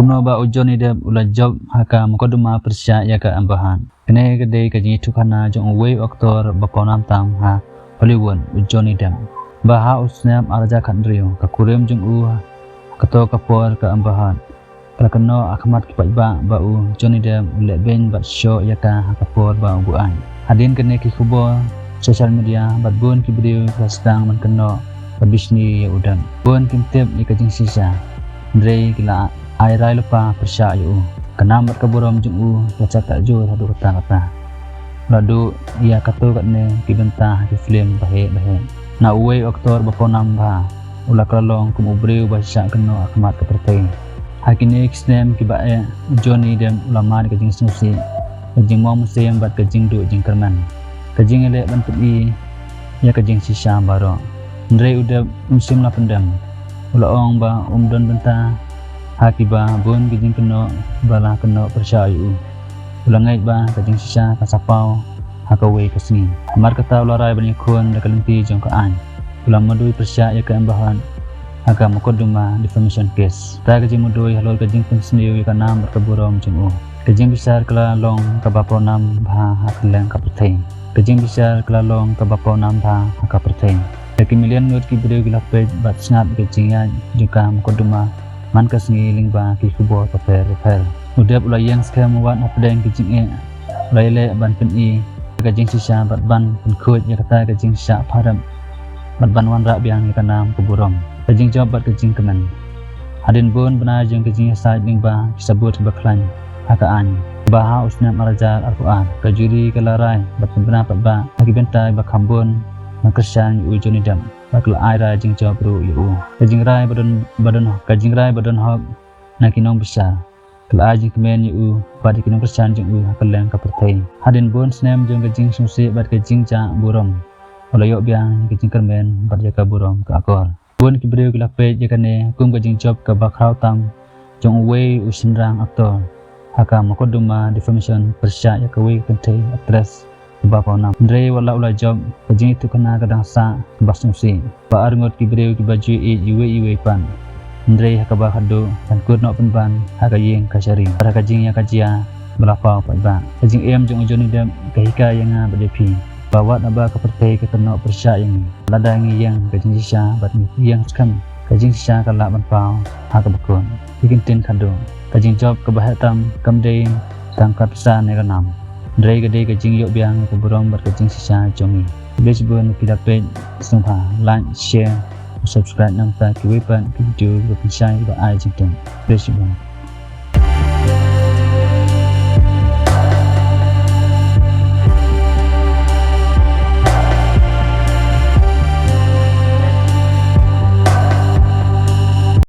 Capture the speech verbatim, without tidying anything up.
Kumno ba u Johnny Depp u la jop ha ka mukotduma pyrshah ïa ka Amber Heard. Kane ka dei ka jingïathuhkhana jong uwei u aktor ba pawnam tam ha Hollywood, u Johnny Depp, ba ha u snem ar hajar khathynriew, ka kurim jong u ha kato ka por ka Amber Heard ka la kynnoh ha khmat ki paidbah ba u Johnny Depp u leh beiñ bad shoh ïa ka ha ka por ba u buaid. Hadien kane ki khubor, social media bad bun ki briew ki la sdang ban kynnoh ka bishni ïa u Depp. Bun kim tip ïa ka jingshisha, hynrei ki la ai rai lypa pyrshah ïa u. Ka nam bad ka burom jong u ka la jur haduh katta katta. La duh ïa katto katne ki bynta ha ki film baheh baheh. Na uwei u aktor ba pawnam bha, u la kylla long kum u briew ba shah kynnoh ha khmat ka pyrthei. Ha kine ki snem kiba eh, u Johnny Depp u la mad ka jingsngewsih, ka jingmong mynsiem bad ka jingduh jingkyrmen, ka jingïaleh ban pyni ïa ka jingshisha baroh. Hynrei u Depp um shym la pyndem. U la ong ba um don bynta ha kiba bun ki jingkynnoh ba la kynnoh pyrshah ïa u. U la ngeit ba ka jingshisha kan sa paw ha kawei ka sngi. Namar kata u la rai ban ïakhun da ka lynti jong ka aiñ. U la mudui pyrshah ïa ka Amber Heard ha ka mukotduma defamation case. Kata ka jingmudui halor ka jingpynsniew ïa ka nam bad ka burom jong u. Ka jingbishar ka la long kaba pawnam bha ha kylleng ka pyrthei. Ka jingbishar ka la long kaba pawnam bha ha ka pyrthei. Da ki million ngut ki briew ki la peit bad sngap ïa ka jingïaid jong ka mukotduma man ka sngi lyngba ki khubor bapher bapher. U Depp u la ïeng skhem wat hapdeng ki jingeh, u la ïaleh ban pyni ïa ka jingshisha bad ban pynkhuid ïa kata ka jingshah pharep bad ban wanrah biang ïa ka nam ka burom, ka jingjop bad ka jingkmen. Hadien bun bnai jong ka jingïasaid lyngba ki sabut kiba khlaiñ ha ka aiñ, ba ha u snem ar hajar arphew ar, ka juri ka la rai bad pynbna paidbah ha ki bynta ba kham bun ban kyrshan ïa u Johnny Depp bad ka la ai rai jingjop ruh ïa u. Ka jingrai ba don, ba don, ka jingrai ba don hok na ki nongbishar ka la ai jingkmen ïa u bad ïa ki nongkyrshan jong u ha kylleng ka pyrthei. Hadien bun snem jong ka jingsngewsih bad ka jingjah burom, u la ïoh biang ïa ka jingkyrmen bad ïa ka burom ka akor. Bun ki briew ki la peit ïa kane kum ka jingjop kaba khraw tam jong uwei u shynrang aktor ha ka mukotduma defamation pyrshah ïa kawei ka kynthei actress kaba pawnam. Hynrei wat la u la jop, ka jingïathuhkhana ka dang sah kaba sngewsih. Ba arngut ki briew kiba ju ïeit iwei iwei pat. Hynrei ha kaba khatduh kan kut noh pynban ha ka ïing kashari. Bad ha ka jingïakajia ba la paw paidbah. Ka jingim jong u Johnny Depp ka hikai ïa nga bad ïa phi ba wat haba ka pyrthei ka kynnoh pyrshah ïa ngi, lada ngi ïeng ka jingshisha bad ngi ïeng skhem, ka jingshisha ka lah ban paw ha kaba kut. Ki kyntien khatduh, ka jingjop kaba heh tam kam dei tang ka pisa ne ka nam, hynrei ka dei ka jingïoh biang ïa ka burom bad ka jingshisha jong ngi. Khublei shibun ïa phi ba la peit, sngewbha like, share, subscribe, nangta kiwei pat ki video kiba pynshai kiba ai jingtip. Khublei shibun.